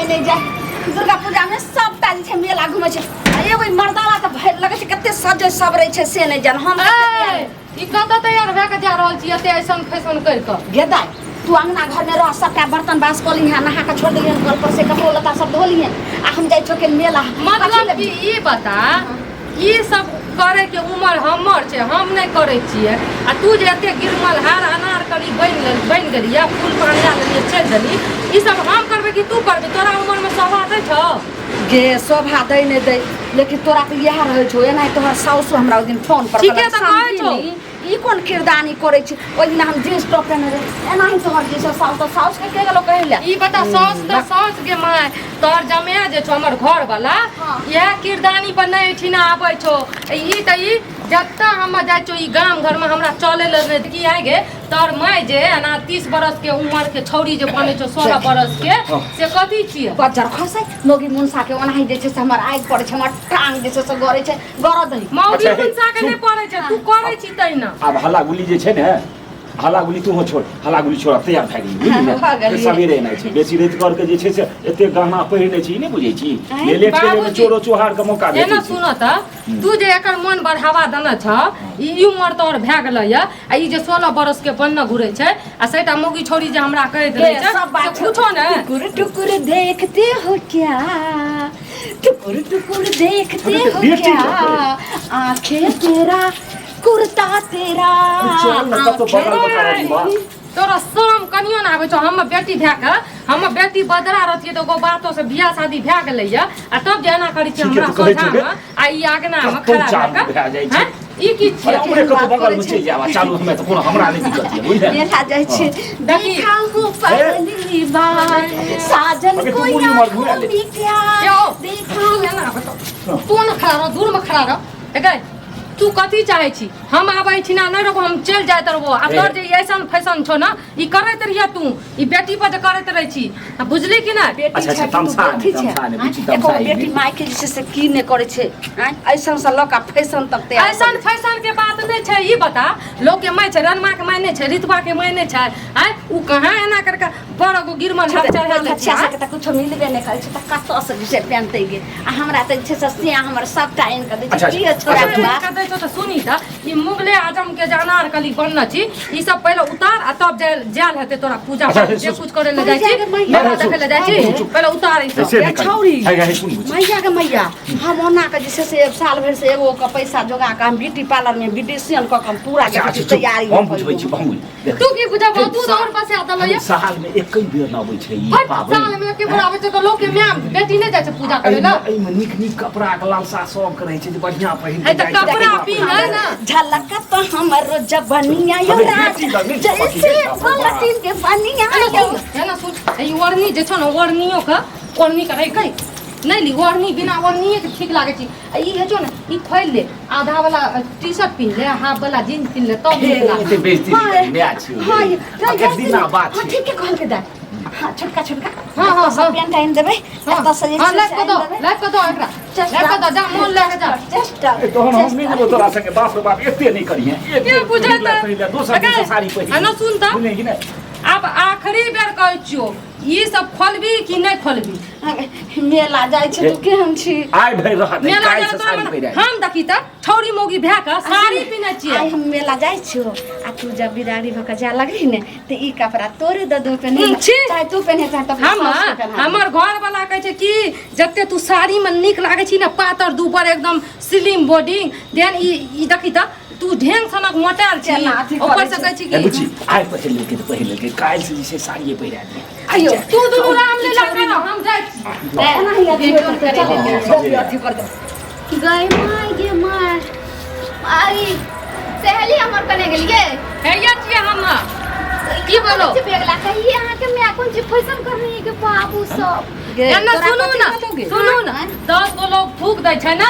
नहि जाय। दुर्गा पूजा में सबटा जे छै मेला घूमै छै आ एगो ई मर्दाना तऽ भरि लगै छै कते सजै सबरै छै से नहि जान हम ए, ई कतऽ तैयार भए कऽ जा रहल छी एते ऐसन फैशन करि कऽ? गे दाइ, तू अंगना घर में रह, सबटा बर्तन बास कऽ लिहें, नहा कऽ छोड़ देलियन कल पर से, कपड़ो लत्ता सब धो लिहें आ हम जाइ छो के मेला। मतलब कि ई बता, ई सब करे के उमर हमर छै, हम नहि करै छियै आ तू जे एते गिरमल हार अनार करी बनि गेल बनि गेलियै, फूल पान लए लेलियै, चलि देली, ई सब हम करबै कि तू करबै? तोरा उमर मे शोभा दै छौ? गे शोभा दै नहि दै, लेकिन तोरा तऽ इएह रहै छौ एना। तोहर साउसो हमरा ओहि दिन फोन पर ठीके कहलक, तऽ कहै छौ। समधिनी, ई कोन किरदानी करै छी? ओहि दिना हम जींस टॉप पहिने रही, एनाही तोहर जे छै साउस, तऽ साउस के के गेलो कहै लए? ई बता, साउस तऽ साउस के माय, तोहर जमाया जे छौ हमर घर वाला, इएह किरदानी पर नहि एहिठिना आबै छौ। ई तऽ ई जतऽ हम जाइ छौ ई गाम घर में हमरा चले लए नहि की आइ गे। तोहर माय जे एना 30 बरस के उमर के छौड़ी जे बनै छौ 16 बरस के, से कथी छियै? बज्जर खसै मौगी मुनसा के, ओनाही जे छै से हमर आगि पड़ै छै, हमर टांग जे छै से गड़ै छै, गड़ऽ दही। मौगी अच्छा, हे, मुनसा के सुन। नहि पड़ै छै, तू करै छी तहिना। आब हल्ला गुल्ली जे छै ने, हल्ला गुल्ली तू छोड़, हल्ला गुल्ली छोड़, आब तैयार भए गेली, बुझली ने? भऽ गेलियै। फेर सवेरे एनाइ छै, बेसी राति करके जे छै से एते गहना पहिरने छी, ई नहि बुझै छी आँय, ले लेट के बाबूजी। चोरो चोहार के मौका एना भेटै छै। सुन तऽ, तू जे एकर मन बढ़ावा देने छ, ई उमर तोहर भए गेलै या आ ई जे 16 बरस के बनने घुरै छै आ सैटा मौगी छौड़ी जे हमरा कहैत रहै छै, सब बात से पूछो ने। टुकुर टुकुर देखते हो क्या, टुकुर टुकुर देखते अरे हो तो बेटी क्या, लगै। आंखें तेरा कुर्ता तेरा। चल ने कतौ बगल में करा दी बा। तोरा शरम कनियो ने आबै छौ? हमर बेटी भए कऽ, हमर बेटी बदरा रहतियै तऽ ओकर बातो से बियाह शादी भए गेलै या आ तब जे एना करै छी ठीके हमरा तऽ कहै छौ सोझामे गे। आ ई आगना मे कतौ खड़ा भए चालू कऽ भए जाइ छै। हैं? ई की अरे छियै? हमरे कतौ बगल में चलि जायब आ चालू, हमे तऽ कोनो हमरा नहि दिक्कत यऽ, बुझलियै? मेला जाइ छी, देखी। देखा हूँ पहली बार साजन अबे तू को मुड़ी उमर घुमा आंखों ले। में क्या यौ, देखा। तू एना बताउ, तू ने खड़ा रह, दूर में खड़ा रह। एकै तू कथी चाहै छी? हम आबै छी ना नहि रहबो, हम चलि जाइत रहबो आ तोर जे ई ऐसन फैशन छौ ने, ई करैत रहिए तू, ई बेटी पर जे करैत रहै छी, आ बुझली कि नहि? बेटी अच्छा, छै अच्छा, कि तू तमसा बेटी नहि, छै? तमसा नहि, आँय? बुच्ची, एको तमसा बेटी नहि। माय के जे छै से की नहि करै छै आँय? ऐसन से लऽ कऽ फैशन तक तैयार ऐसन फैशन के बात नहि छै। ई बता, लोक के माय छै, रनमा के माय नहि छै, रितवा के माय नहि छै? आँय, उ कहाँ एना करके बड़ एगो गिरमन हाथ चढ़ा लै छै? अच्छा आँय? से तऽ कुछो मिलबे नहि करै छै तऽ कतऽ से जे छै पेनतै गे? आ हमरा तऽ जे छै से सिया हमर सबटा आनि कऽ दै छै। अच्छा, की अच्छा, छोड़ा अच्छा, के बाप दै छौ तऽ सुनी तऽ, ई मुगले आजम के जे अनारकली बनल छी, ई सब पहिले उतार आ तब जायल जायल हेतै तोरा पूजा अच्छा, पाठ जे सुन। कुछ करे ले जाइ छी, मैया गे मैया। मेला देखै ले जाइ छी, चुप, चुप। पहिले उतार ई सब। ऐसे नहि करी। छौरी। है, है, सुन बुच्ची। मैया के मैया, हम ओना के जे छै से साल भरि से एगो के पैसा जोगा के हम ब्यूटी पार्लर में ब्यूटिशियन कऽ के हम पूरा अच्छा, जे अच्छा, छै चुप। तैयारी हम बुझबै छी, हम बुझ- देख। तू की बुझबहो? तू तऽ और बसा देलह ये। साल में एक बेर न अबै छै ई हट, पाबनि। साल में एके बेर आबै छै तऽ लोक के माय बेटी नहि जाइ छै पूजा करै लए? एहिमे नीक नीक कपड़ा के लालसा सब के रहै छै जे बढ़िया पहिर है के तऽ जाइ छै, कपड़ा बढ़िआँ पिन्ह पहिर ने। झलक तो हमर जबनिया यो अबे राज बेटी लग नहि जैसे बाप रे बाप। पलटिन के बनिया एना यो। सुन, एना सुन, ई ओढ़नी जे छौ ने, ओढ़नियो के ओढ़नी के रखै नहि ली, ओढ़नी बिना ओढ़निये के ठीक लागै छै। आ ई होइ छौ ने, ई खोलि ले, आधा वाला टी शर्ट पिन्ह ले, हाफ वाला जींस पिन्ह ले, तब नीक लागत। एते बेइज्जती नहि करी, माय छियौ हाँ रे। ये आ एक दिना बात हाँ छै। ठीक है कहल के दाय, हाँ छोटका छोटका हाँ, हाँ, सब हाँ। पेंट आनि देबै। हाँ, एतऽ से जे हाँ, छै लाबि से कऽ आनि दो, देबै। लाबि कऽ दो एकरा, लाबि कऽ दो, जा मोन लए कऽ जा। चेष्टा ए, तहन हम नहि जेबौ तोरा संगे, बाप रे बाप, एते नहि करिहें। एक के बेर बुझेतै? पहिर ले, पहिर ले, दोसर दिन से साड़ी पहिर एना सुन तऽ। बुझलिही कि नहि? आब आखिरी बेर कहै छियौ, ई सब खोलबी कि नहि खोलबी? मेला जाइ छै, तू केहन छी? आइ भरि रहत मेला काल्हि जाइ से तऽ साड़ी हमरा- पहिरा। हम देखी तऽ छौरी मौगी भए कऽ साड़ी पिन्है छियै। आइ हम मेला जाइ छियो आ तू जब बिदारी भऽ कऽ जाय लगली ने तऽ ई कपड़ा तोरे दऽ दो पेन्हे हम्म, छी। चाहे तू पेन्हे चाहे तऽ अपना हम सासुके पेन्हा दे। हमर घर वाला कहै छै कि जते तू साड़ी में नीक लागै छी ने, पातर दुबर एकदम स्लिम बॉडी देन, ई ई देखी तऽ तू ढेंग सनक मोटायल छी, केना अथी ऊपर करै से छै। कहै छी ए कि बुच्ची, आइ पहिर लेलकै तऽ पहिर लेलकै, काल्हि से जे छै साड़िए पहिरा दिहे। आइयो तू दुनू रामलीला कर, हम जाइ छी। एना ही अथी भेटो करतै, करै चल, ले। जल्दी अथी कर दे। गई माय गे माय, आई सहेली हमर कने गेलियै। हैया छियै हम, की बोलो? बेगला कहिए अहाँके माय कोन चीज फैशन करने है के बाबू सब। गे, एना तोरा सुनू कथी ना, कहलौ गे? सुनू ना, 10 गो लोग थूक दै छै ने,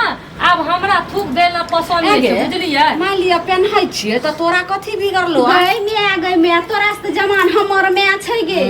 आब हमरा थूक दै ला पसंद नहि छै, गे, बुझलियै? मान लिअ पेन्है छियै तऽ तोरा कथी बिगड़लो? गई माय, गई माय, तोरा से तऽ जवान हमर माय छै गे,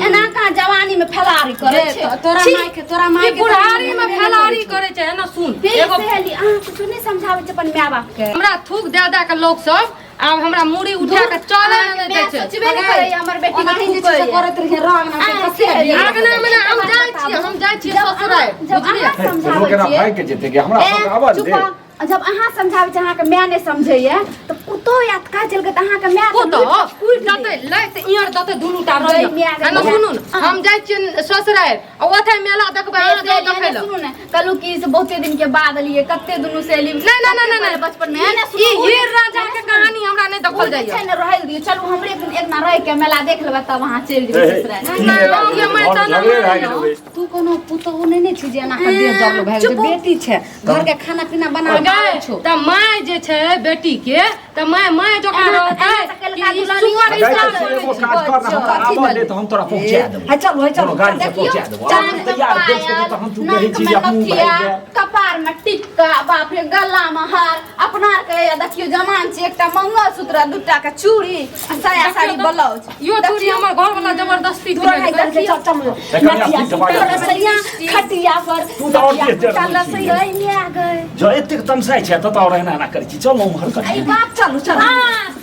एना कहाँ जवानी में फलारी करै गे, छै? तोरा छी। माय के, तोरा माय ई के बुढ़ारी में फलारी करै छै। एना सुन हे एगो सहेली, अहाँ कुछो नहि समझाबै छै अपन माय बाप के? हमरा थूक दे दे के लोग सब आब हमरा मुड़ी उठा के चले नहि दै छै। सोचबे नहि करैया हमर बेटी के ओनाही जे छै से थूकैया। करैत रहियै रंग आ, कथी सहेली। आगना मे हम जाइ छियै, हम जाइ। जाइ छियै जब ससुरारि जब बुझलियै अहाँ समझाबै लोक एना छियै भागि के जेतै कि हमरा ए, सबके आबऽ चुप दे रह। जब अहाँ समझाबै छियै अहाँके माय नहि समझैया तऽ पुतोह याद कहा चलि गेल तऽ अहाँके माय तऽ पुतोह लूटि कऽ कुटि दतै देत। लै तऽ इयर दतै दुनू टा गई रहियै माय गई आ ने माय। सुनू ने हम जाइ छियै ससुरारि आ ओतै मेला देखबै अहाँ जाउ से देखै ने लए सुनू ने कहलू कि से बहुते दिन के बाद एलियै कते दुनू सहेली नहीं नहीं नहीं नहीं बचपन में ने ई हीर राजा के कहानी हमरा नहीं ओ देखल जे जाइए छै ने रहल दियौ चलू हमरे एक दिना रहि के मेला देख लेबै तब अहाँ चलि जेबै ससुराल की मेला नहीं, देखबै? मैं घर तऽ झगड़े नहि भए गेलै। तू कोनो पुतोहु नहि ने छी जे एना कऽ देह जरलो भए गेल छै। चुप। बेटी छै घर के खाना पीना बना गए आबै छौ तऽ माय जे छै बेटी के तऽ माय माय जकाँ एना- रहतै एना तऽ कि केलका ई दुल्हनी सुअर गाय हिसाब तऽ बनै एगो छै। काज कर ने हमरा कथी आबऽ दे भेलै? तऽ हम तोरा पहुँचा देबौ है चल है चल कोनो गाड़ी से देखियौ, पहुँचा देबौ चाँद आब तैयार में देख के तऽ हम तू पायल, कहै नाक छी में जे मुँह नथिया, भागि जाए कपार में टिक्का बाप रे गला में हार अपना आर के देखियौ जमान छै एकटा मंगलसूत्र आ दूटा के चूड़ी आ साया साड़ी ब्लाउज इहो चूड़ी हमर घर वाला जबरदस्ती तोरा किनलकै। है देखियौ चल चल कनिया नथिया सीट दबा तोरा दे। सैया खटिया पर तू तऽ और तेज चल जरबै छी। सैया गई गई जँ एतेक तमसाइ छै ततऽ और एना एना करै छी चल उम्हर ई कनि बाप चलू चलू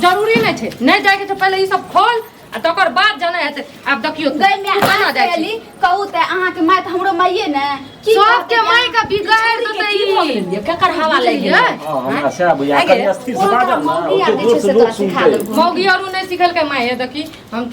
जरूरी नहि छै नहि जायके छै पहिले ई सब खोल आ तकर बाद जाना हेतै आब देखियौ तू गई मैं तू केना जाइ छी सहेली कहू तऽ अहाँके माय तऽ हमरो माइये ने की सबके कहतै माय के बिगाड़ि देतै की भऽ ई गेल केकर हवा लागि गेलै हँ हमरा सएह बुझाय आगे, कनि स्थिर से ओ बाजब ने मौगी आर ओते जे छै जोर से से लोक तोरा सिखा सुनतै देलकौ। मौगी आरू नहि सिखेलकै माय हे देखी हम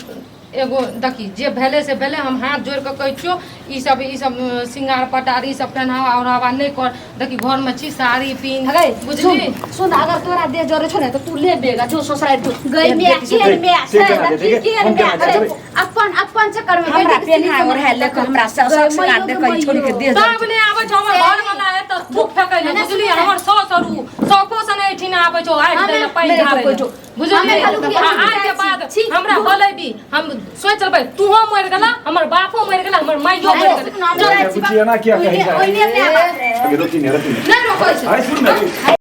एगो देखी जे भेलै से भेलै हम हाथ जोड़ि कऽ कहै छियौ ई सब ई सब श्रृंगार पटार ई सब पहनावा ओढ़ावा नहि कर देखी घरमे छी साड़ी पिन्ह गई बुझली सुन सुन अगर तोरा देह जरे छौ ने तऽ तू ले बेग आ जो ससुरारि तू गई मैं केहन मैं से छै केना देखी जेतै? केहन हम मैं केना छै जेबै? अपन अपन चक्कर में हमरा बेटी के पेन्हा सिनी ओढ़ा ले के हमरा गई सब मैयो सिंगार के देख छोड़ी के मैयो। देह जरे तब नहि आबै छौ हमर घर वाला है तऽ थूक फेकै लए नहि, बुझली सुन। हमर सास आरू शौको से नहि एहिठिना आबै छौ आइ हमे- दै लए पानि मेरे ढारै कोइ लए जो- बुझलियै हमे कहलहुँ कि आ हम आइ के जाइ छी। बाद छी, हमरा दूर। बोलेबी हम सोचि लेबै तूहो मरि गेला हमर बापो मरि गेला हमर माइयो मरि अरे, गेलै सुन, हम जाइ छी। बुच्ची एना किया कहै ओहिने छै? ओहिने माय बाप रे। अगे रोकी ने रोकी ने नहि रोकै छै अरे सुन ने